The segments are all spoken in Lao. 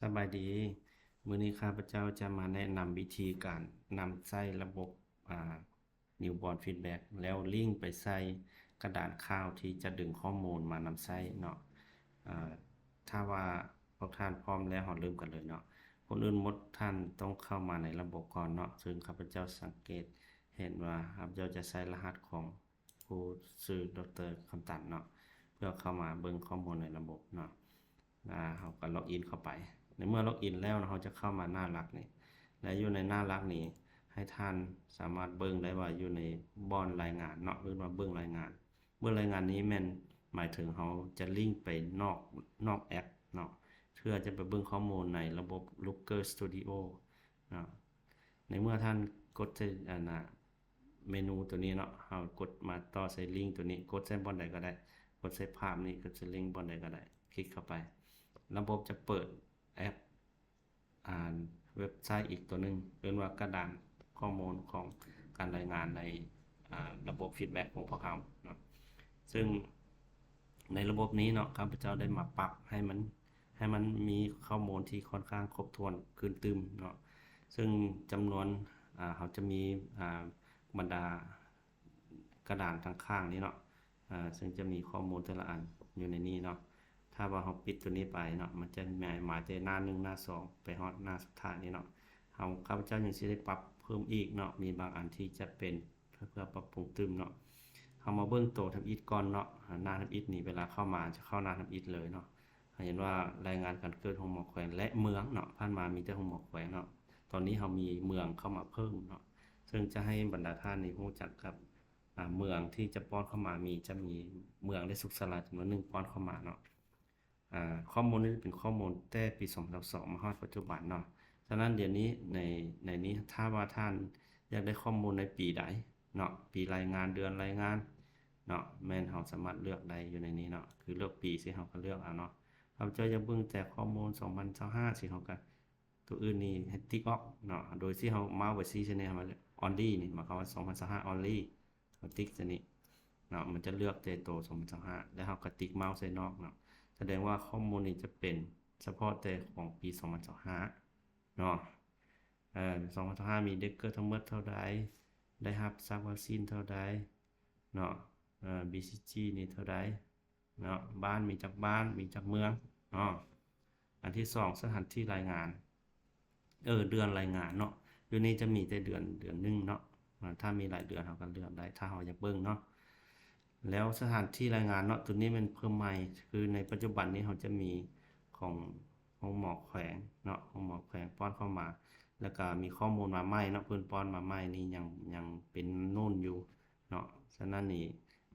ສະບາຍດີ. ມື້ນີ້ຂ້າພະເຈົ້າຈະມາແນະນຳວິທີການນຳໃຊ້ລະບົບ ອາ Newborn Feedback ແລ້ວລິ້ງໄປໃສ່ກະດານຂ່າວທີ່ຈະດຶງຂໍ້ມູນມານຳໃຊ້ເນາະ. ອາ ຖ້າວ່າພວກທ່ານພ້ອມແລ້ວ ເຮົາເລີ່ມກັນເລີຍເນາະ. ກ່ອນອື່ນໝົດທ່ານຕ້ອງເຂົ້າມາໃນລະບົບກ່ອນເນາະ, ເຊິ່ງຂ້າພະເຈົ້າສັງເກດເຫັນວ່າ ຂ້າພະເຈົ້າຈະໃສ່ລະຫັດຂອງ ຜູ້ຊື່ ດຣ ຄຳຕັນເນາະ ເພື່ອເຂົ້າມາເບິ່ງຂໍ້ມູນໃນລະບົບເນາະ. ອາ ເຮົາກໍລັອກອິນເຂົ້າໄປ. ໃນເມື່ອລັອກອິນແລ້ວເນາະ ເຮົາຈະເຂົ້າມາໜ້າຫຼັກນີ້ ແລະ ຢູ່ໃນໜ້າຫຼັກນີ້ ໃຫ້ທ່ານສາມາດເບິ່ງໄດ້ວ່າຢູ່ໃນບ່ອນລາຍງານເນາະ ເອີ້ນວ່າເບິ່ງລາຍງານ. ເບິ່ງລາຍງານນີ້ແມ່ນໝາຍເຖິງເຮົາຈະລິ້ງໄປນອກ ນອກແອັບເນາະ ເພື່ອຈະໄປເບິ່ງຂໍ້ມູນໃນລະບົບ Looker Studio ເນາະ. ໃນເມື່ອທ່ານກົດໃສ່ ອັນນ່າ ເມນູຕົວນີ້ເນາະ, ເຮົາກົດມາຕໍ່ໃສ່ລິ້ງຕົວນີ້, ກົດໃສ່ບ່ອນໃດກໍໄດ້, ກົດໃສ່ພາບນີ້, ກົດໃສ່ລິ້ງບ່ອນໃດກໍໄດ້, ຄລິກເຂົ້າໄປ. ລະບົບຈະເປີດແອັບ ອ່າ ເວັບໄຊອີກຕົວໜຶ່ງ, ເອີ້ນວ່າກະດານຂໍ້ມູນຂອງການລາຍງານໃນ ອ່າ ລະບົບ feedback ຂອງພວກເຮົາເນາະ. ເຊິ່ງໃນລະບົບນີ້ເນາະ, ຂ້າພະເຈົ້າໄດ້ມາປັບໃຫ້ມັນ ໃຫ້ມັນມີຂໍ້ມູນທີ່ຄ່ອນຂ້າງຄົບຖ້ວນຂຶ້ນຕື່ມເນາະ. ເຊິ່ງຈຳນວນ ອາ ເຮົາຈະມີ ອາ ບັນດາກະດານທາງຂ້າງນີ້ເນາະ, ອາ ເຊິ່ງຈະມີຂໍ້ມູນແຕ່ລະອັນຢູ່ໃນນີ້ເນາະ. ຖ້າວ່າເຮົາປິດຕົວນີ້ໄປເນາະ, ມັນຈະໝາຍ ໝາຍແຕ່ໜ້າໜຶ່ງ ໜ້າສອງ ໄປຮອດໜ້າສຸດທ້າຍນີ້ເນາະ. ເຮົາ ຂ້າພະເຈົ້າຍັງຊິໄດ້ປັບເພີ່ມອີກເນາະ, ມີບາງອັນທີ່ຈະເປັນ ເພື່ອ ເພື່ອປັບປຸງຕື່ມເນາະ. ເຮົາມາເບິ່ງໂຕທຳອິດກ່ອນເນາະ, ອາ ໜ້າທຳອິດນີ້ເວລາເຂົ້າມາຈະເຂົ້າໜ້າທຳອິດເລີຍເນາະ. ເຮົາເຫັນວ່າລາຍງານການເກີດໂຮງໝໍແຂວງ ແລະ ເມືອງເນາະ, ຜ່ານມາມີແຕ່ໂຮງໝໍແຂວງເນາະ, ຕອນນີ້ເຮົາມີເມືອງເຂົ້າມາເພີ່ມເນາະ, ເຊິ່ງຈະໃຫ້ບັນດາທ່ານນີ້ຮູ້ຈັກກັບ ອາ ເມືອງທີ່ຈະປ້ອນເຂົ້າມາ ມີ ຈະມີເມືອງ ແລະ ສຸກສາລາຈຳນວນໜຶ່ງປ້ອນເຂົ້າມາເນາະ. ອາ ຂໍ້ມູນນີ້ເປັນຂໍ້ມູນແຕ່ປີສອງພັນຊາວສອງມາຮອດປັດຈຸບັນເນາະ. ສະນັ້ນດຽວນີ້ໃນ ໃນນີ້ ຖ້າວ່າທ່ານຢາກໄດ້ຂໍ້ມູນໃນປີໃດເນາະ, ປີລາຍງານ, ເດືອນລາຍງານເນາະ, ແມ່ນເຮົາສາມາດເລືອກໄດ້ຢູ່ໃນນີ້ເນາະ, ຄືເລືອກປີຊີ້ເຮົາກໍເລືອກເອົາເນາະ. ຂ້າພະເຈົ້າຢາກເບິ່ງແຕ່ຂໍ້ມູນສອງພັນຊາວຫ້າຊີ້ ເຮົາກໍ ຕົວອື່ນນີ້ໃຫ້ຕິກອອກເນາະ, ໂດຍທີ່ເຮົາເມົ້າໄປຊີ້ໃສ່ນີ້ ເຮົາ only ນີ້ ໝາຍຄວາມວ່າສອງພັນຊາວຫ້າ only ເຮົາຕິກໃສ່ນີ້ເນາະ, ມັນຈະເລືອກແຕ່ໂຕສອງພັນຊາວຫ້າ ແລ້ວເຮົາກໍຕິກເມົ້າໃສ່ນອກເນາະ. ສະແດງວ່າຂໍ້ມູນນີ້ຈະເປັນສະເພາະແຕ່ຂອງປີສອງພັນຊາວຫ້າເນາະ. ເອີ ສອງພັນຊາວຫ້າ ມີເດັກເກີດທັງໝົດເທົ່າໃດ, ໄດ້ຮັບສັກວັກຊີນເທົ່າໃດເນາະ, ເອີ ບີຊີຈີ ນີ້ເທົ່າໃດ ເນາະ, ບ້ານມີຈັກບ້ານ, ມີຈັກເມືອງເນາະ. ອັນທີສອງ ສະຖານທີ່ລາຍງານ ເອີ ເດືອນລາຍງານເນາະ, ຢູ່ນີ້ຈະມີແຕ່ເດືອນ ເດືອນໜຶ່ງເນາະ. ອາ ຖ້າມີຫຼາຍເດືອນເຮົາກໍເລືອກໄດ້ ຖ້າເຮົາຢາກເບິ່ງເນາະ. ແລ້ວສະຖານທີ່ລາຍງານເນາະ, ຕົວນີ້ແມ່ນເພີ່ມໃໝ່, ຄືໃນປັດຈຸບັນນີ້ເຮົາຈະມີຂອງໂຮງໝໍແຂວງເນາະ, ໂຮງໝໍແຂວງປ້ອນເຂົ້າມາ, ແລ້ວກໍມີຂໍ້ມູນມາໃໝ່ເນາະ, ເພິ່ນປ້ອນມາໃໝ່ນີ້ ຍັງ ຍັງເປັນໂນນຢູ່ ເນາະ. ສະນັ້ນນີ້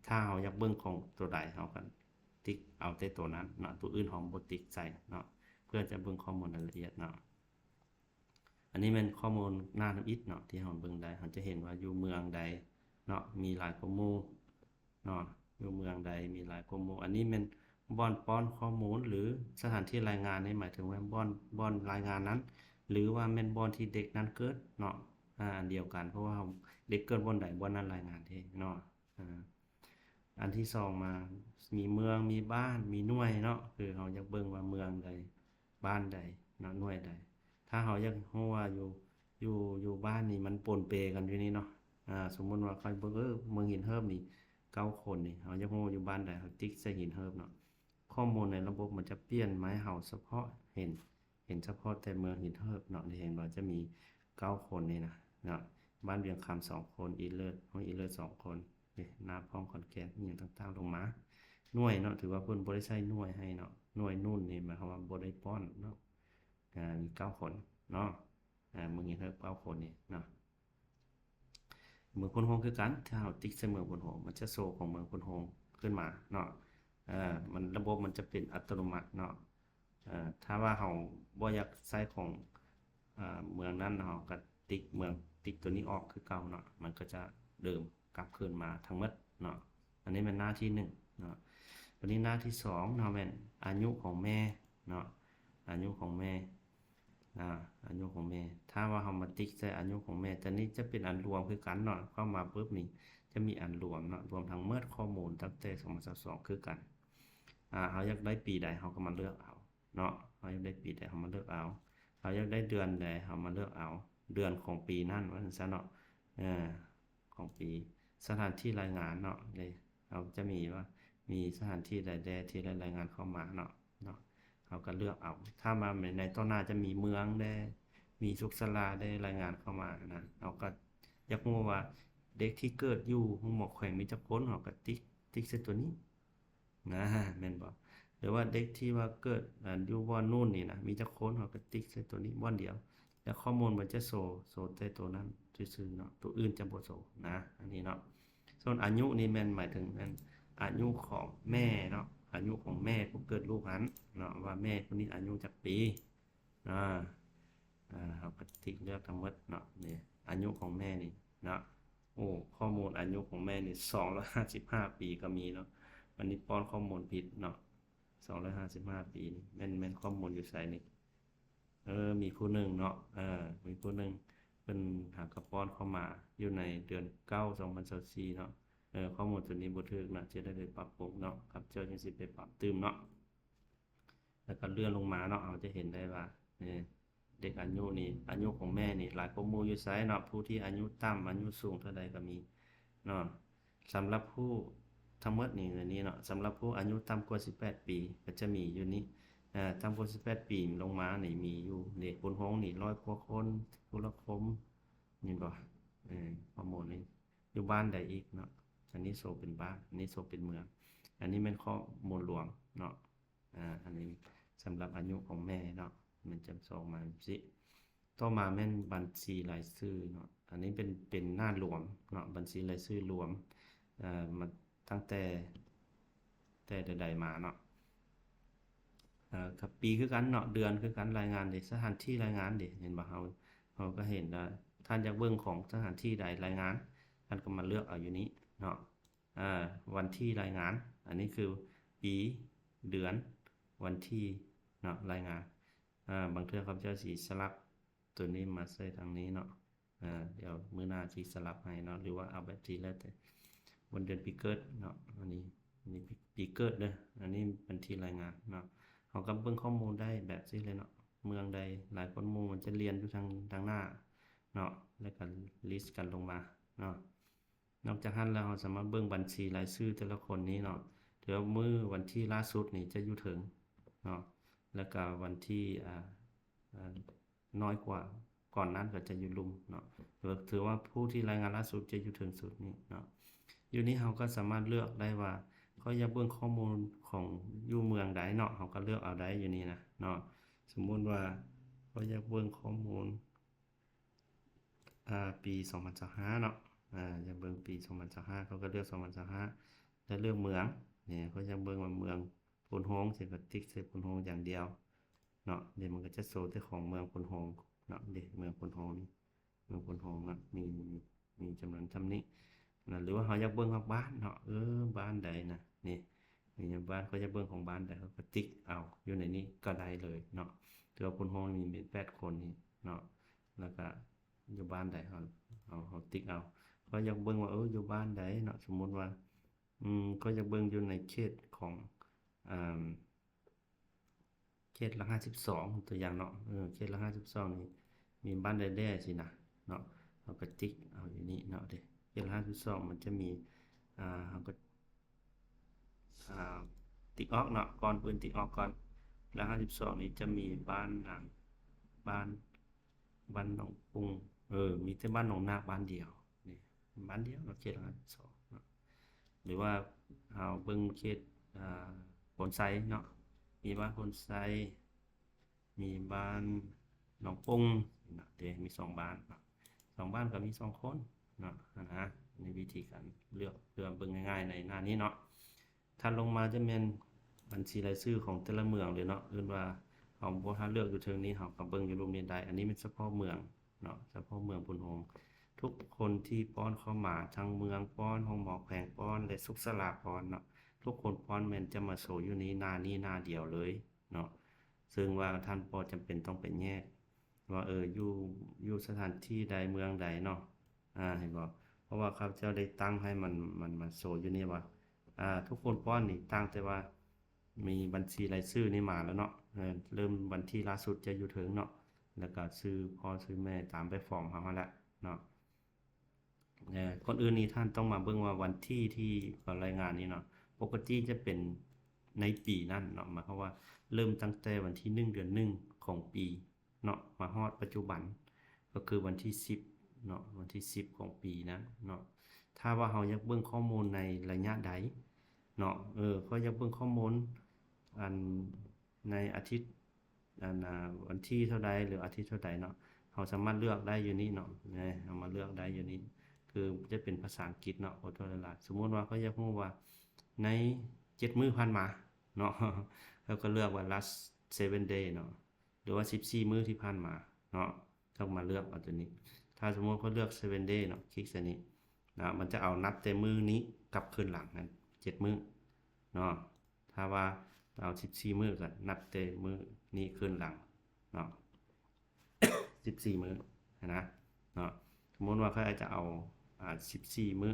ຖ້າເຮົາຢາກເບິ່ງຂອງຕົວໃດ ເຮົາກໍຕິກເອົາແຕ່ຕົວນັ້ນເນາະ, ຕົວອື່ນເຮົາບໍ່ຕິກໃສ່ເນາະ, ເພື່ອຈະເບິ່ງຂໍ້ມູນລາຍລະອຽດເນາະ. ອັນນີ້ແມ່ນຂໍ້ມູນໜ້າທຳອິດເນາະ ທີ່ເຮົາເບິ່ງໄດ້, ເຮົາຈະເຫັນວ່າຢູ່ເມືອງໃດເນາະ ມີຫຼາຍກວ່າໝູ່ເນາະ, ຢູ່ເມືອງໃດມີຫຼາຍກວ່າໝູ່. ອັນນີ້ແມ່ນບ່ອນປ້ອນຂໍ້ມູນ ຫຼື ສະຖານທີ່ລາຍງານນີ້ ໝາຍເຖິງວ່າບ່ອນ ບ່ອນລາຍງານນັ້ນ ຫຼືວ່າແມ່ນບ່ອນທີ່ເດັກນັ້ນເກີດເນາະ. ອາ ອັນດຽວກັນ ເພາະວ່າເຮົາ ເດັກເກີດບ່ອນໃດ ບ່ອນນັ້ນລາຍງານເດ້ເນາະ. ອາ ອັນທີສອງມາ ມີເມືອງ ມີບ້ານ ມີໜ່ວຍເນາະ, ຄືເຮົາຢາກເບິ່ງວ່າເມືອງໃດ ບ້ານໃດເນາະ ໜ່ວຍໃດ. ຖ້າເຮົາຢາກຮູ້ວ່າຢູ່ ຢູ່ ຢູ່ບ້ານນີ້ມັນປົນເປກັນຢູ່ນີ້ເນາະ, ອາ ສົມມຸດວ່າຂ້ອຍເບິ່ງ ເອີ ເມືອງຫີນເຫີບນີ້ເກົ້າຄົນນີ້, ເຮົາຢາກຮູ້ວ່າຢູ່ບ້ານໃດ ເຮົາຕິກໃສ່ຫີນເຫີບເນາະ. ຂໍ້ມູນໃນລະບົບມັນຈະປ່ຽນມາໃຫ້ເຮົາສະເພາະເຫັນ ເຫັນສະເພາະແຕ່ເມືອງຫີນເຫີບເນາະ, ເຫັນວ່າຈະມີເກົ້າຄົນນີ້ນະເນາະ, ບ້ານວຽງຄຳສອງຄົນ, ອີເລີດ ຫ້ວຍອີເລີດສອງຄົນ, ນີ້ ນາພອງ ຂອນແກ່ນ ອີ່ຫຍັງຕ່າງໆລົງມາ. ໜ່ວຍເນາະ ຖືວ່າເພິ່ນບໍ່ໄດ້ໃສ່ໜ່ວຍໃຫ້ເນາະ, ໜ່ວຍໜູນນີ້ໝາຍຄວາມວ່າບໍ່ໄດ້ປ້ອນເນາະ. ອາ ມີເກົ້າຄົນເນາະ, ອາ ເມືອງຫີນເຫີບເກົ້າຄົນນີ້ເນາະ. ເມືອງໂພນໂຮງຄືກັນ, ຖ້າເຮົາຕິກໃສ່ເມືອງໂພນໂຮງ ມັນຈະໂຊຂອງເມືອງໂພນໂຮງຂຶ້ນມາເນາະ. ເອີ ມັນ ລະບົບມັນຈະເປັນອັດຕະໂນມັດເນາະ. ເອີ ຖ້າວ່າເຮົາບໍ່ຢາກໃຊ້ຂອງ ເອີ ເມືອງນັ້ນ ເຮົາກໍຕິກເມືອງ ຕິກຕົວນີ້ອອກຄືເກົ່າເນາະ, ມັນກໍຈະເດີມກັບຄືນມາທັງໝົດເນາະ. ອັນນີ້ແມ່ນໜ້າທີໜຶ່ງເນາະ. ບັດນີ້ໜ້າທີສອງເນາະ ແມ່ນອາຍຸຂອງແມ່ເນາະ, ອາຍຸຂອງແມ່ ອາ ອາຍຸຂອງແມ່. ຖ້າວ່າເຮົາມາຕິກໃສ່ອາຍຸຂອງແມ່, ຕົວນີ້ຈະເປັນອັນລວມຄືກັນເນາະ, ເຂົ້າມາປຶບນີ້ຈະມີອັນລວມເນາະ, ລວມທັງໝົດຂໍ້ມູນຕັ້ງແຕ່ສອງພັນຊາວສອງຄືກັນ. ອາ ເຮົາຢາກໄດ້ປີໃດ ເຮົາກໍມາເລືອກເອົາເນາະ, ໄປ າຢາກໄດ້ປີໃດ ເຮົາມາເລືອກເອົາ. ເຮົາຢາກໄດ້ເດືອນໃດ ເຮົາມາເລືອກເອົາເດືອນຂອງປີນັ້ນ ວ່າຊັ້ນຊະເນາະ. ເອີ ຂອງປີ. ສະຖານທີ່ລາຍງານເນາະ ເດ້ ເຮົາຈະມີວ່າ ມີສະຖານທີ່ໃດແດ່ທີ່ໄດ້ລາຍງານເຂົ້າມາເນາະ ເນາະ ເຮົາກໍເລືອກເອົາ. ຖ້າມາໃນຕໍ່ໜ້າຈະມີເມືອງແດ່ ມີສຸກສາລາແດ່ ລາຍງານເຂົ້າມານະ ເຮົາກໍຢາກຮູ້ວ່າເດັກທີ່ເກີດຢູ່ໂຮງໝໍແຂວງມີຈັກຄົນ ເຮົາກໍຕິກ ຕິກໃສ່ຕົວນີ້ນະ ແມ່ນບໍ່? ຫຼືວ່າເດັກທີ່ວ່າເກີດ ອັນ ຢູ່ບ່ອນນູ້ນນີ້ນະ ມີຈັກຄົນ ເຮົາກໍຕິກໃສ່ຕົວນີ້ບ່ອນດຽວ ແລ້ວຂໍ້ມູນມັນຈະໂຊ ໂຊແຕ່ຕົວນັ້ນຊື່ໆເນາະ ຕົວອື່ນຈະບໍ່ໂຊນະ ອັນນີ້ເນາະ. ສ່ວນອາຍຸນີ້ແມ່ນໝາຍເຖິງແມ່ນອາຍຸຂອງແມ່ເນາະ ອາຍຸຂອງແມ່ຜູ້ເກີດລູກຫັ້ນເນາະ ວ່າແມ່ຜູ້ນີ້ອາຍຸຈັກປີ ອາ ອາ ເຮົາກໍຕິກເລືອກທັງໝົດເນາະ ນີ້ ອາຍຸຂອງແມ່ນີ້ເນາະ. ໂອ້ ຂໍ້ມູນອາຍຸຂອງແມ່ນີ້ສອງຮ້ອຍຫ້າສິບຫ້າປີກໍມີເນາະ. ອັນນີ້ປ້ອນຂໍ້ມູນຜິດເນາະ ສອງຮ້ອຍຫ້າສິບຫ້າປີ ແມ່ນ ແມ່ນຂໍ້ມູນຢູ່ໃສນີ້? ເອີ ມີຜູ້ໜຶ່ງເນາະ ເອີ ມີຜູ້ໜຶ່ງ ເພິ່ນຫາກໍປ້ອນເຂົ້າມາຢູ່ໃນເດືອນເກົ້າ ສອງພັນຊາວສີ່ເນາະ. ເອີ ຂໍ້ມູນຕົວນີ້ບໍ່ຖືກເນາະ ຈະໄດ້ໄປປັບປຸງເນາະ ຂ້າພະເຈົ້າຈຶ່ງຊິໄປປັບຕື່ມເນາະ. ແລ້ວກໍເລື່ອນລົງມາເນາະ ເຮົາຈະເຫັນໄດ້ວ່າ ນີ້ ເດັກອາຍຸນີ້ ອາຍຸຂອງແມ່ນີ້ຫຼາຍກວ່າໝູ່ຢູ່ໃສເນາະ ຜູ້ທີ່ອາຍຸຕ່ຳ ອາຍຸສູງເທົ່າໃດກໍມີເນາະ. ສຳລັບຜູ້ ທັງໝົດນີ້ ໃນນີ້ເນາະ ສຳລັບຜູ້ອາຍຸຕ່ຳກວ່າສິບແປດປີ ກໍຈະມີຢູ່ນີ້ ອາ ຕ່ຳກວ່າສິບແປດປີລົງມານີ້ມີຢູ່ເດ້ ໂພນໂຮງນີ້ຮ້ອຍກວ່າຄົນ ທຸລະຄົມ ເຫັນບໍ່? ເອີ ຂໍ້ມູນນີ້ ຢູ່ບ້ານໃດອີກເນາະ ອັນນີ້ໂຊເປັນບ້ານ ອັນນີ້ໂຊເປັນເມືອງ. ອັນນີ້ແມ່ນຂໍ້ມູນລວມເນາະ ອາ ອັນນີ້ສຳລັບອາຍຸຂອງແມ່ເນາະ ມັນຈະໂຊມາຈັ່ງຊີ້. ຕໍ່ມາແມ່ນບັນຊີລາຍຊື່ເນາະ ອັນນີ້ເປັນ ເປັນໜ້າລວມເນາະ ບັນຊີລາຍຊື່ລວມ ເອີ ມາຕັ້ງແຕ່ ແຕ່ໃດໆມາເນາະ. ເອີ ກັບປີຄືກັນເນາະ ເດືອນຄືກັນ ລາຍງານເດ ສະຖານທີ່ລາຍງານເດ ເຫັນບໍ່? ເຮົາ ເຮົາກໍເຫັນວ່າ ທ່ານຢາກເບິ່ງຂອງສະຖານທີ່ໃດລາຍງານ ທ່ານກໍມາເລືອກເອົາຢູ່ນີ້ເນາະ. ອາ ວັນທີລາຍງານ ອັນນີ້ຄືປີ ເດືອນ ວັນທີເນາະ ລາຍງານ. ອາ ບາງເທື່ອຂ້າພະເຈົ້າຊິສະຫຼັບຕົວນີ້ມາໃສ່ທາງນີ້ເນາະ ອາ ດຽວມື້ໜ້າຊິສະຫຼັບໃຫ້ເນາະ ຫຼືວ່າເອົາແບບທີ່ແລ້ວແຕ່ ວັນເດືອນປີເກີດເນາະ. ອັນນີ້ ອັນນີ້ປີເກີດເດີ ອັນນີ້ວັນທີລາຍງານເນາະ. ເຮົາກໍເບິ່ງຂໍ້ມູນໄດ້ແບບຊີ້ເລີຍເນາະ ເມືອງໃດຫຼາຍກວ່າໝູ່ ມັນຈະລຽນຢູ່ທາງ ທາງໜ້າເນາະ ແລ້ວກໍລິສກັນລົງມາເນາະ. ນອກຈາກຫັ້ນແລ້ວ ເຮົາສາມາດເບິ່ງບັນຊີລາຍຊື່ແຕ່ລະຄົນນີ້ເນາະ ຖືວ່າມື້ວັນທີລ່າສຸດນີ້ຈະຢູ່ເທິງເນາະ ແລ້ວກະວັນທີ ອາ ອາ ນ້ອຍກວ່າກ່ອນນັ້ນກໍຈະຢູ່ລຸ່ມເນາະ ຖືວ່າ ຖືວ່າຜູ້ທີ່ລາຍງານລ່າສຸດຈະຢູ່ເທິງສຸດນີ້ເນາະ. ຢູ່ນີ້ເຮົາກໍສາມາດເລືອກໄດ້ວ່າ ຂ້ອຍຢາກເບິ່ງຂໍ້ມູນຂອງຢູ່ເມືອງໃດເນາະ ເຮົາກໍເລືອກເອົາໄດ້ຢູ່ນີ້ນະເນາະ. ສົມມຸດວ່າ ຂ້ອຍຢາກເບິ່ງຂໍ້ມູນ ອາ ປີສອງພັນຊາວຫ້າເນາະ ອາ ຢາກເບິ່ງປີສອງພັນຊາວຫ້າ ເຂົາກໍເລືອກສອງພັນຊາວຫ້າ ແລ້ວເລືອກເມືອງ ນີ້ ເຂົາຢາກເບິ່ງວ່າເມືອງໂພນໂຮງ ຊິກໍຕິກໃສ່ໂພນໂຮງຢ່າງດຽວເນາະ. ນີ້ມັນກໍຈະໂຊແຕ່ຂອງເມືອງໂພນໂຮງເນາະ ເດ ເມືອງໂພນໂຮງນີ້ ເມືອງໂພນໂຮງເນາະ ມີ ມີ ມີຈຳນວນຊ່ຳນີ້ນະ. ຫຼືວ່າເຮົາຢາກເບິ່ງຮອດບ້ານເນາະ ເອີ ບ້ານໃດນະ ນີ້ ມີບ້ານ ເຂົາຢາກເບິ່ງຂອງບ້ານໃດ ເຂົາກໍຕິກເອົາຢູ່ໃນນີ້ກໍໄດ້ເລີຍເນາະ. ຖືວ່າໂພນໂຮງມີແປດຄົນນີ້ເນາະ ແລ້ວກະ ຢູ່ບ້ານໃດ ເຮົາ ເຮົາ ເຮົາຕິກເອົາ. ຂ້ອຍຢາກເບິ່ງວ່າ ເອີ ຢູ່ບ້ານໃດເນາະ ສົມມຸດວ່າ ອືມ ຂ້ອຍຢາກເບິ່ງຢູ່ໃນເຂດຂອງ ເອີ ເຂດຫຼັກຫ້າສິບສອງ ຕົວຢ່າງເນາະ ເອີ ເຂດຫຼັກຫ້າສິບສອງນີ້ມີບ້ານໃດແດ່ຊີ້ນະເນາະ ເຮົາກໍຕິກເອົາຢູ່ນີ້ເນາະເດ. ເຂດຫຼັກຫ້າສິບສອງມັນຈະມີ ອາ ເຮົາກໍ ອາ ຕິກອອກເນາະ ກ່ອນອື່ນຕິກອອກກ່ອນ. ຫຼັກຫ້າສິບສອງນີ້ຈະມີບ້ານ ອາ ບ້ານ ບ້ານໜອງປຸງ ເອີ ມີແຕ່ບ້ານໜອງນາກບ້ານດຽວ ນີ້ ບ້ານດຽວເນາະ ເຂດຫຼັກຫ້າສິບສອງເນາະ. ຫຼືວ່າເຮົາເບິ່ງເຂດ ອາ ໂພນໄຊເນາະ ມີບ້ານໂພນໄຊ ມີບ້ານໜອງປົງເນາະ ເດ ມີສອງບ້ານເນາະ ສອງບ້ານກໍມີສອງຄົນເນາະ ຫັ້ນນະ. ໃນວິທີການເລືອກ ເພື່ອເບິ່ງງ່າຍໆໃນໜ້ານີ້ເນາະ. ຖັດລົງມາຈະແມ່ນບັນຊີລາຍຊື່ຂອງແຕ່ລະເມືອງເລີຍເນາະ ເອີ້ນວ່າເຮົາບໍ່ ຖ້າເລືອກຢູ່ເທິງນີ້ ເຮົາກໍເບິ່ງຢູ່ລຸ່ມນີ້ໄດ້. ອັນນີ້ແມ່ນສະເພາະເມືອງເນາະ ສະເພາະເມືອງໂພນໂຮງ. ທຸກຄົນທີ່ປ້ອນເຂົ້າມາ ທັງເມືອງປ້ອນ ໂຮງໝໍແຂວງປ້ອນ ແລະ ສຸກສາລາປ້ອນເນາະ ທຸກຄົນປ້ອນແມ່ນຈະມາໂຊຢູ່ນີ້ ໜ້ານີ້ໜ້າດຽວເລີຍເນາະ. ເຊິ່ງວ່າທ່ານບໍ່ຈຳເປັນຕ້ອງໄປແຍກ ວ່າ ເອີ ຢູ່ ຢູ່ສະຖານທີ່ໃດ ເມືອງໃດເນາະ ອາ ເຫັນບໍ່? ເພາະວ່າຂ້າພະເຈົ້າໄດ້ຕັ້ງໃຫ້ມັນ ມັນມາໂຊຢູ່ນີ້ວ່າ ອາ ທຸກຄົນປ້ອນນີ້ ຕັ້ງແຕ່ວ່າມີບັນຊີລາຍຊື່ນີ້ມາແລ້ວເນາະ ເອີ ເລີ່ມວັນທີລ່າສຸດຈະຢູ່ເທິງເນາະ ແລ້ວກໍຊື່ພໍ່ຊື່ແມ່ຕາມແບບຟອມເຮົາຫັ້ນແຫຼະເນາະ. ເອີ ກ່ອນອື່ນນີ້ທ່ານຕ້ອງມາເບິ່ງວ່າວັນທີທີ່ເຂົາລາຍງານນີ້ເນາະ ປົກກະຕິຈະເປັນໃນປີນັ້ນເນາະ ໝາຍຄວາມວ່າເລີ່ມຕັ້ງແຕ່ວັນທີໜຶ່ງ ເດືອນໜຶ່ງຂອງປີເນາະ ມາຮອດປັດຈຸບັນ ກໍຄືວັນທີສິບເນາະ ວັນທີສິບຂອງປີນັ້ນເນາະ. ຖ້າວ່າເຮົາຢາກເບິ່ງຂໍ້ມູນໃນໄລຍະໃດເນາະ ເອີ ຂ້ອຍຢາກເບິ່ງຂໍ້ມູນ ອັນ ໃນອາທິດ ອັນ ອາ ວັນທີເທົ່າໃດ ຫຼື ອາທິດເທົ່າໃດເນາະ ເຮົາສາມາດເລືອກໄດ້ຢູ່ນີ້ເນາະ ເຮົາມາເລືອກໄດ້ຢູ່ນີ້ ຄືຈະເປັນພາສາອັງກິດເນາະ ຂໍໂທດຫຼາຍໆ. ສົມມຸດວ່າຂ້ອຍຢາກຮູ້ວ່າໃນເຈັດມື້ຜ່ານມາເນາະ ເຮົາກໍເລືອກວ່າ last seven day ເນາະ ຫຼືວ່າສິບສີ່ມື້ທີ່ຜ່ານມາເນາະ ຕ້ອງມາເລືອກເອົາຕົວນີ້. ຖ້າສົມມຸດຂ້ອຍເລືອກ seven day ເນາະ ຄລິກໃສ່ນີ້ນະ ມັນຈະເອົານັບແຕ່ມື້ນີ້ກັບຄືນຫຼັງຫັ້ນເຈັດມື້ເນາະ. ຖ້າວ່າເອົາສິບສີ່ມື້ ກໍນັບແຕ່ມື້ນີ້ຄືນຫຼັງເນາະ ສິບສີ່ມື້ຫັ້ນນະເນາະ. ສົມມຸດວ່າຂ້ອຍອາດຈະເອົາ ອາ ສິບສີ່ມື້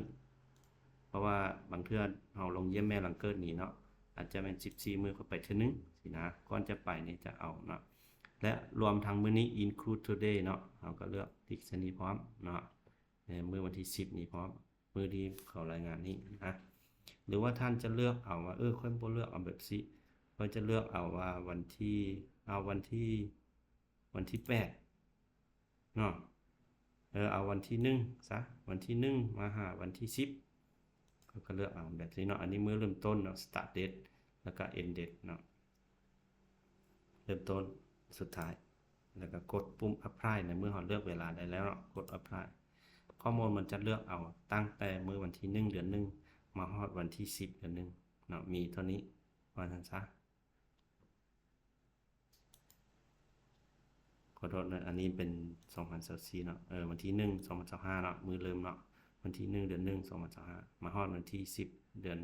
ເພາະວ່າບາງເທື່ອເຮົາລົງຢ້ຽມແມ່ຫຼັງເກີດນີ້ເນາະ ອາດຈະແມ່ນສິບສີ່ມື້ຂ້ອຍໄປເທື່ອໜຶ່ງຊີ້ນະ ກ່ອນຈະໄປນີ້ຈະເອົາເນາະ ແລະ ລວມທັງມື້ນີ້ include today ເນາະ ເຮົາກໍເລືອກຕິກໃສ່ນີ້ພ້ອມເນາະ ໃນມື້ວັນທີສິບນີ້ພ້ອມ ມື້ທີ່ເຂົາລາຍງານນີ້ນະ ຫຼືວ່າທ່ານຈະເລືອກເອົາວ່າ ເອີ ຂ້ອຍບໍ່ເລືອກເອົາແບບຊີ້ ຂ້ອຍຈະເລືອກເອົາວ່າວັນທີ ເອົາວັນທີ ວັນທີແປດເນາະ ເອີ ເອົາວັນທີໜຶ່ງຊະ ວັນທີໜຶ່ງມາຫາວັນທີສິບ ຂ້ອຍກໍເລືອກເອົາແບບນີ້ເນາະ. ອັນນີ້ມື້ເລີ່ມຕົ້ນເນາະ start date ແລ້ວກໍ end date ເນາະ ເລີ່ມຕົ້ນ ສຸດທ້າຍ ແລ້ວກໍກົດປຸ່ມ apply ໃນເມື່ອເຮົາເລືອກເວລາໄດ້ແລ້ວເນາະ ກົດ apply ຂໍ້ມູນມັນຈະເລືອກເອົາຕັ້ງແຕ່ມື້ວັນທີໜຶ່ງ ເດືອນໜຶ່ງ ມາຮອດວັນທີສິບ ເດືອນໜຶ່ງເນາະ ມີເທົ່ານີ້ວ່າຊັ້ນຊະ. ຂໍໂທດເນາະ ອັນນີ້ເປັນສອງພັນຊາວສີ່ເນາະ ເອີ ວັນທີໜຶ່ງ ສອງພັນຊາວຫ້າເນາະ ມື້ເລີ່ມເນາະ ວັນທີໜຶ່ງ ເດືອນໜຶ່ງ ສອງພັນຊາວຫ້າ ມາຮອດວັນທີສິບ ເດືອນ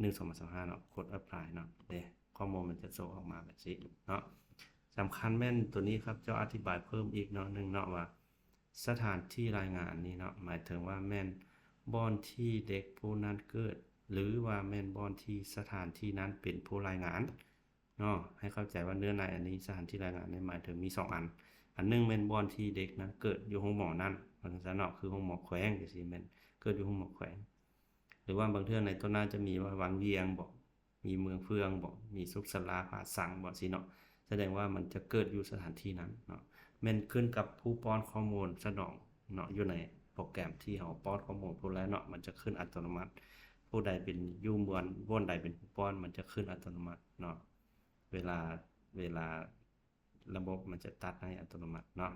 ໜຶ່ງ ສອງພັນຊາວຫ້າເນາະ ກົດ apply ເນາະ ເດ້ ຂໍ້ມູນມັນຈະໂຊອອກມາແບບຊີ້ເນາະ. ສຳຄັນແມ່ນຕົວນີ້ ຂ້າພະເຈົ້າອະທິບາຍເພີ່ມອີກເນາະ ໜຶ່ງເນາະ ວ່າສະຖານທີ່ລາຍງານນີ້ເນາະ ໝາຍເຖິງວ່າແມ່ນບ່ອນທີ່ເດັກຜູ້ນັ້ນເກີດ ຫຼືວ່າແມ່ນບ່ອນທີ່ສະຖານທີ່ນັ້ນເປັນຜູ້ລາຍງານເນາະ. ໃຫ້ເຂົ້າໃຈວ່າເນື້ອໃນອັນນີ້ ສະຖານທີ່ລາຍງານນີ້ໝາຍເຖິງມີສອງອັນ ອັນໜຶ່ງແມ່ນບ່ອນທີ່ເດັກນັ້ນເກີດຢູ່ໂຮງໝໍນັ້ນ ວ່າຊັ້ນເນາະ ຄືໂຮງໝໍແຂວງຈັ່ງຊີ້ ແມ່ນເກີດຢູ່ໂຮງໝໍແຂວງ ຫຼືວ່າບາງເທື່ອໃນໂຕໜ້າຈະມີວ່າວັງວຽງບໍ ມີເມືອງເຟືອງບໍ ມີສຸກສາລາ ຜາສັງບໍຊີ້ເນາະ ສະແດງວ່າມັນຈະເກີດຢູ່ສະຖານທີ່ນັ້ນເນາະ. ແມ່ນຂຶ້ນກັບຜູ້ປ້ອນຂໍ້ມູນສະໜອງເນາະ ຢູ່ໃນໂປຣແກຣມທີ່ເຮົາປ້ອນຂໍ້ມູນພຸ້ນແຫຼະເນາະ ມັນຈະຂຶ້ນອັດຕະໂນມັດ ຜູ້ໃດເປັນຢູ່ບ່ອນ ບ່ອນໃດເປັນຜູ້ປ້ອນ ມັນຈະຂຶ້ນອັດຕະໂນມັດເນາະ. ເວລາ ເວລາລະບົບມັນຈະຕັດໃຫ້ອັດຕະໂນມັດເນາະ.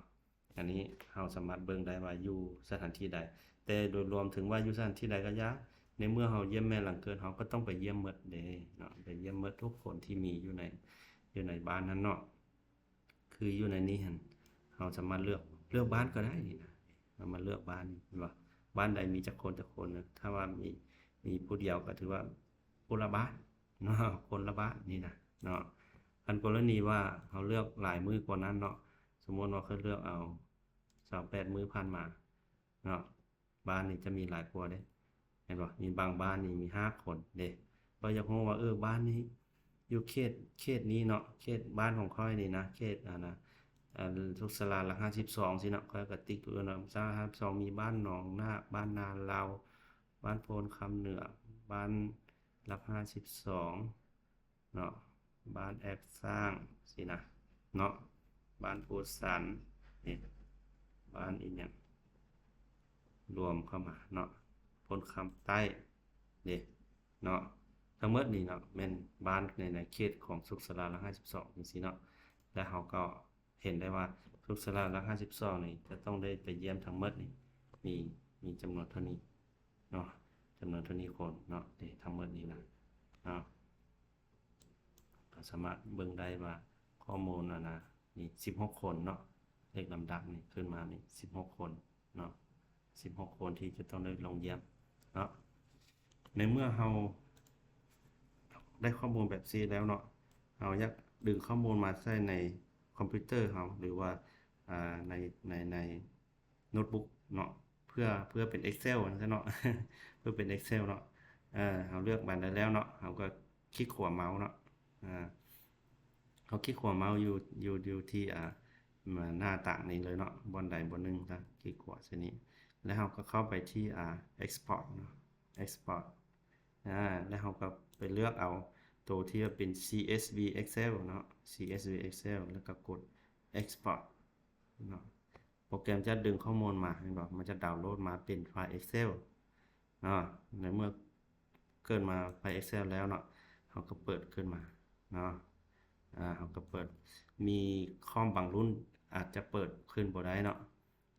ອັນນີ້ເຮົາສາມາດເບິ່ງໄດ້ວ່າຢູ່ສະຖານທີ່ໃດ ແຕ່ໂດຍລວມເຖິງວ່າຢູ່ສະຖານທີ່ໃດກໍຢ່າ ໃນເມື່ອເຮົາຢ້ຽມແມ່ຫຼັງເກີດ ເຮົາກໍຕ້ອງໄປຢ້ຽມໝົດເດ້ເນາະ ໄປຢ້ຽມໝົດທຸກຄົນທີ່ມີຢູ່ໃນ ຢູ່ໃນບ້ານນັ້ນເນາະ. ຄືຢູ່ໃນນີ້ຫັ້ນ ເຮົາສາມາດເລືອກ ເລືອກບ້ານກໍໄດ້ນີ້ນະ ເຮົາມາເລືອກບ້ານນີ້ ເຫັນບໍ່ ບ້ານໃດມີຈັກຄົນ ຈັກຄົນນະ ຖ້າວ່າມີ ມີຜູ້ດຽວກໍຖືວ່າຄົນລະບ້ານເນາະ ຄົນລະບ້ານນີ້ນະເນາະ. ຄັນກໍລະນີວ່າເຮົາເລືອກຫຼາຍມື້ກວ່ານັ້ນເນາະ ສົມມຸດວ່າຂ້ອຍເລືອກເອົາຊາວແປດມື້ຜ່ານມາເນາະ ບ້ານນີ້ຈະມີຫຼາຍກວ່າເດ້ ເຫັນບໍ່ ມີບາງບ້ານນີ້ມີຫ້າຄົນເດ້. ຂ້ອຍຢາກຮູ້ວ່າ ເອີ ບ້ານນີ້ຢູ່ເຂດ ເຂດນີ້ເນາະ ເຂດບ້ານຂອງຂ້ອຍນີ້ນະ ເຂດ ອັນນະ ອັນ ສຸກສາລາຫຼັກຫ້າສິບສອງຊີ້ເນາະ ຂ້ອຍກໍຕິກຢູ່ເນາະ ສາລາຫ້າສິບສອງ ມີບ້ານໜອງນາກ ບ້ານນາລາວ ບ້ານໂພນຄຳເໜືອ ບ້ານຫຼັກຫ້າສິບສອງເນາະ ບ້ານແອກສ້າງຊີ້ນະເນາະ ບ້ານພູສັນ ນີ້ ບ້ານອີ່ຫຍັງ ລວມເຂົ້າມາເນາະ ໂພນຄຳໃຕ້ເດ້ເນາະ. ທັງໝົດນີ້ເນາະ ແມ່ນບ້ານໃນ ໃນເຂດຂອງສຸກສາລາຫຼັກຫ້າສິບສອງຈັ່ງຊີ້ເນາະ ແລະ ເຮົາກໍເຫັນໄດ້ວ່າສຸກສາລາຫຼັກຫ້າສິບສອງນີ້ຈະຕ້ອງໄດ້ໄປຢ້ຽມທັງໝົດນີ້ ມີ ມີຈຳນວນເທົ່ານີ້ເນາະ ຈຳນວນເທົ່ານີ້ຄົນເນາະ ເດ້ ທັງໝົດນີ້ນະເນາະ. ກໍສາມາດເບິ່ງໄດ້ວ່າຂໍ້ມູນ ອັນນະ ມີສິບຫົກຄົນເນາະ ເລກລຳດັບນີ້ຂຶ້ນມານີ້ສິບຫົກຄົນເນາະ ສິບຫົກຄົນທີ່ຈະຕ້ອງໄດ້ລົງຢ້ຽມເນາະ. ໃນເມື່ອເຮົາໄດ້ຂໍ້ມູນແບບຊີ້ແລ້ວເນາະ ເຮົາຢາກດຶງຂໍ້ມູນມາໃສ່ໃນຄອມພິວເຕີເຮົາ ຫຼືວ່າ ອ່າ ໃນ ໃນ ໃນ ໂນ້ດບຸກເນາະ ເພື່ອ ເພື່ອເປັນ Excel ວ່າຊັ້ນເນາະ ເພື່ອເປັນ Excel ເນາະ ເອີ ເຮົາເລືອກບານໃດແລ້ວເນາະ ເຮົາກໍຄລິກຂວາເມົາເນາະ ອາ ເຮົາຄລິກຂວາເມົາຢູ່ ຢູ່ ຢູ່ທີ່ ອ່າ ໜ້າຕ່າງນີ້ເລີຍເນາະ ບ່ອນໃດບ່ອນໜຶ່ງຊະ ຄລິກຂວາໃສ່ນີ້ ແລ້ວເຮົາກໍເຂົ້າໄປທີ່ ອ່າ export ເນາະ export ອາ ແລ້ວເຮົາກໍໄປເລືອກເອົາໂຕທີ່ວ່າເປັນ CSV Excel ເນາະ CSV Excel ແລ້ວກໍກົດ export ເນາະ. ໂປຣແກຣມຈະດຶງຂໍ້ມູນມາ ເຫັນບໍ່? ມັນຈະດາວໂຫຼດມາເປັນໄຟລ໌ Excel ເນາະ. ໃນເມື່ອເກີດມາໄຟລ໌ Excel ແລ້ວເນາະ ເຮົາກໍເປີດຂຶ້ນມາເນາະ ອາ ເຮົາກໍເປີດ. ມີຄອມບາງລຸ້ນອາດຈະເປີດຂຶ້ນບໍ່ໄດ້ເນາະ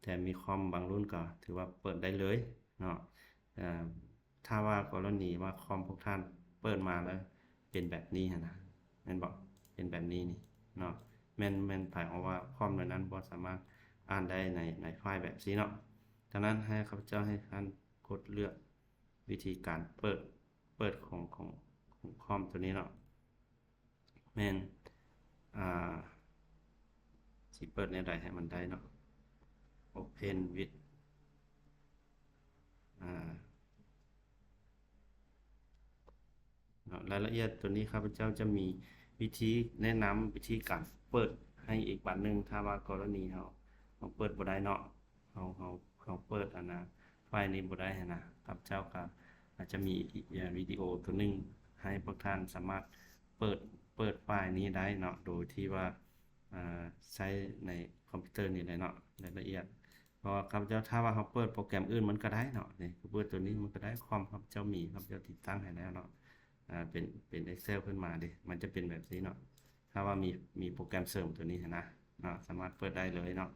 ແຕ່ມີຄອມບາງລຸ້ນກໍຖືວ່າເປີດໄດ້ເລີຍເນາະ. ອາ ຖ້າວ່າກໍລະນີວ່າຄອມພວກທ່ານເປີດມາແລ້ວເປັນແບບນີ້ຫັ້ນນະ ແມ່ນບໍ່? ເປັນແບບນີ້ນີ້ເນາະ ແມ່ນ ແມ່ນໝາຍຄວາມວ່າຄອມໃນນັ້ນບໍ່ສາມາດອ່ານໄດ້ໃນ ໃນໄຟລ໌ແບບຊີ້ເນາະ. ດັ່ງນັ້ນ ໃຫ້ຂ້າພະເຈົ້າ ໃຫ້ທ່ານກົດເລືອກວິທີການເປີດ ເປີດຂອງ ຂອງ ຂອງຄອມໂຕນີ້ເນາະ ແມ່ນ ອ່າ ຊິເປີດແນວໃດໃຫ້ມັນໄດ້ເນາະ Open with ອ່າ ເນາະ ລາຍລະອຽດໂຕນີ້ ຂ້າພະເຈົ້າຈະມີວິທີແນະນຳວິທີການເປີດໃຫ້ອີກບາດໜຶ່ງ. ຖ້າວ່າກໍລະນີເຮົາ ເຮົາເປີດບໍ່ໄດ້ເນາະ ເຮົາ ເຮົາ ເຮົາເປີດອັນນະ ໄຟລ໌ນີ້ບໍ່ໄດ້ຫັ້ນນະ ຂ້າພະເຈົ້າກໍອາດຈະມີ ເອີ ວິດີໂອໂຕໜຶ່ງ ໃຫ້ພວກທ່ານສາມາດເປີດ ເປີດໄຟລ໌ນີ້ໄດ້ເນາະ ໂດຍທີ່ວ່າ ອ່າ ໃຊ້ໃນຄອມພິວເຕີນີ້ເລີຍເນາະ ລາຍລະອຽດ. ເພາະວ່າຂ້າພະເຈົ້າ ຖ້າວ່າເຮົາເປີດໂປຣແກຣມອື່ນມັນກໍໄດ້ເນາະ ນີ້ ຄືເປີດໂຕນີ້ມັນກໍໄດ້ ຄອມຂ້າພະເຈົ້າມີ ຂ້າພະເຈົ້າຕິດຕັ້ງໃຫ້ແລ້ວເນາະ ອ່າ ເປັນ ເປັນ Excel ຂຶ້ນມາເດ້ ມັນຈະເປັນແບບຊີ້ເນາະ. ຖ້າວ່າມີ ມີໂປຣແກຣມເສີມໂຕນີ້ຫັ້ນນະເນາະ ສາມາດເປີດໄດ້ເລີຍເນາະ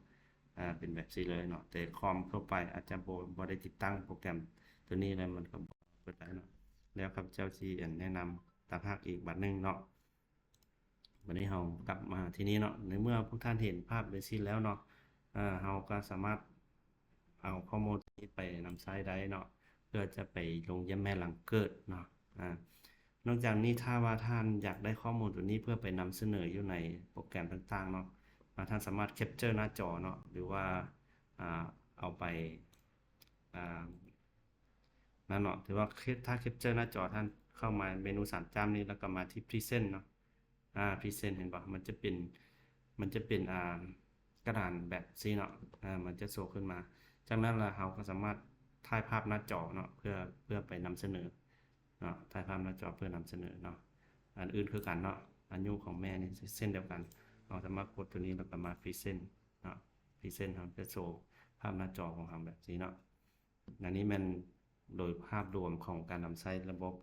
ອ່າ ເປັນແບບຊີ້ເລີຍເນາະ. ແຕ່ຄອມທົ່ວໄປອາດຈະບໍ່ ບໍ່ໄດ້ຕິດຕັ້ງໂປຣແກຣມໂຕນີ້ ແລ້ວມັນກໍບໍ່ເປີດໄດ້ເນາະ. ແລ້ວຂ້າພະເຈົ້າຊິ ອັນ ແນະນຳຕ່າງຫາກອີກບາດໜຶ່ງເນາະ. ບັດນີ້ເຮົາກັບມາທີ່ນີ້ເນາະ ໃນເມື່ອພວກທ່ານເຫັນພາບເບສິກແລ້ວເນາະ ເຮົາກໍສາມາດເອົາຂໍ້ມູນນີ້ໄປນຳໃຊ້ໄດ້ເນາະ ເພື່ອຈະໄປລົງຢ້ຽມແມ່ຫຼັງເກີດເນາະ. ອາ ນອກຈາກນີ້ ຖ້າວ່າທ່ານຢາກໄດ້ຂໍ້ມູນໂຕນີ້ເພື່ອໄປນຳສະເໜີຢູ່ໃນໂປຣແກຣມຕ່າງໆເນາະ ອາ ທ່ານສາມາດ capture ໜ້າຈໍເນາະ ຫຼືວ່າ ອາ ເອົາໄປ ອາ ນັ້ນເນາະ ຖືວ່າ ຖ້າ capture ໜ້າຈໍ ທ່ານເຂົ້າມາເມນູສາມຈ້ຳນີ້ ແລ້ວກໍມາທີ່ Present ເນາະ ອາ Present ເຫັນບໍ່? ມັນຈະເປັນ ມັນຈະເປັນ ອາ ກະດານແບບຊີ້ເນາະ ອາ ມັນຈະໂຊຂຶ້ນມາ. ຈາກນັ້ນລະເຮົາກໍສາມາດຖ່າຍພາບໜ້າຈໍເນາະ ເພື່ອ ເພື່ອໄປນຳສະເໜີເນາະ ຖ່າຍພາບໜ້າຈໍເພື່ອນຳສະເໜີເນາະ. ອັນອື່ນຄືກັນເນາະ ອາຍຸຂອງແມ່ນີ້ເຊັ່ນດຽວກັນ ເຮົາສາມາດກົດໂຕນີ້ ແລ້ວກໍມາ Present ເນາະ Present ເຮົາຈະໂຊພາບໜ້າຈໍຂອງເຮົາແບບຊີ້ເນາະ. ອັນນີ້ແມ່ນໂດຍພາບລວມຂອງການນຳໃຊ້ລະບົບ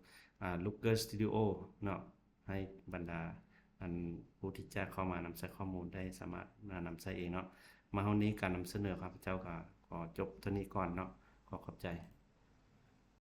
ອາ Looker Studio ເນາະ ໃຫ້ບັນດາອັນຜູ້ທີ່ຈະເຂົ້າມານຳໃຊ້ຂໍ້ມູນໄດ້ສາມາດນຳໃຊ້ເອງເນາະ. ມາຮອດນີ້ການນຳສະເໜີຂ້າພະເຈົ້າກໍຂໍຈົບເທົ່ານີ້ກ່ອນເນາະ. ຂໍຂອບໃຈ.